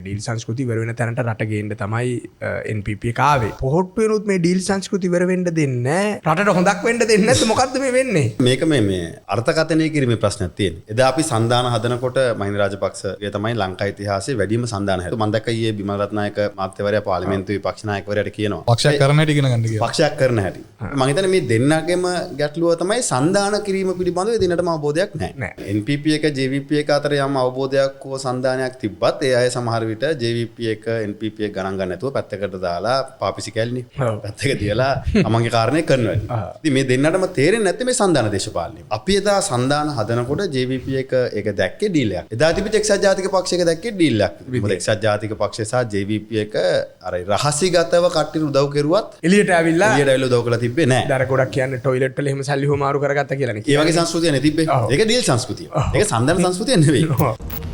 Deal සංස්කෘතිය ඉවර වෙන තැනට රට ගේන්න තමයි NPP එක ආවේ. පොහොට්ටුවෙනුත් මේ ඩීල් සංස්කෘතිය ඉවර වෙන්න දෙන්නේ නැහැ. රටට හොඳක් වෙන්න දෙන්නේ නැත්නම් මොකද්ද මේ වෙන්නේ? මේක මේ මේ අර්ථකථනය කිරීමේ ප්‍රශ්නයක් තියෙනවා. එදා අපි සන්දාන හදනකොට මහින්ද රාජපක්ෂගේ තමයි ලංකා ඉතිහාසයේ වැඩිම සන්දාන හැදුවේ. මම දැක්ක ඊයේ බිමල් රත්නායක මාත්‍යවරයා පාර්ලිමේන්තුවේ විපක්ෂ නායකවරයාට කියනවා. පක්ෂයක් කරන හැටි ඉගෙන ගන්න කියලා. පක්ෂයක් කරන හැටි. මං හිතන්නේ මේ දෙන්නගේම ගැටලුව තමයි සන්දාන කිරීම පිළිබඳව ඒ දෙන්නටම අවබෝධයක් නැහැ. NPP එක JVP එක අතර යම් අවබෝධයක් හෝ සන්දානයක් තිබ්බත් ඒ අය සමහර විට JVP එක NPP එක ගණන් ගන්න නැතුව පැත්තකට දාලා පාපිසි කැලණි පැත්තක තියලා තමන්ගේ කාරණේ කරනවා. ඉතින් මේ දෙන්නටම තේරෙන්නේ නැත්තේ මේ සන්දාන දේශපාලනය. අපි එදා සන්දාන හදනකොට JVP එක ඒක දැක්කේ ඩීල් එකක්. එදා තිබිච්ච එක්සත් ජාතික පක්ෂ එක දැක්කේ ඩීල් එකක්. මොකද එක්සත් ජාතික පක්ෂය සහ JVP එක අර රහසිගතව කට්ටියට උදව් කෙරුවත් එළියට ඇවිල්ලා එළියට ඇවිල්ලා උදව් කරලා තිබ්බේ නෑ. දර ගොඩක් කියන්නේ ටොයිලට් වල එහෙම සල්ලි හොමාරු කරගත්තා කියලානේ. ඒ වගේ සංස්කෘතිය නේ තිබ්බේ. ඒක ඩීල් සංස්කෘතිය. ඒක සන්දාන සංස්කෘතිය නෙවෙයි.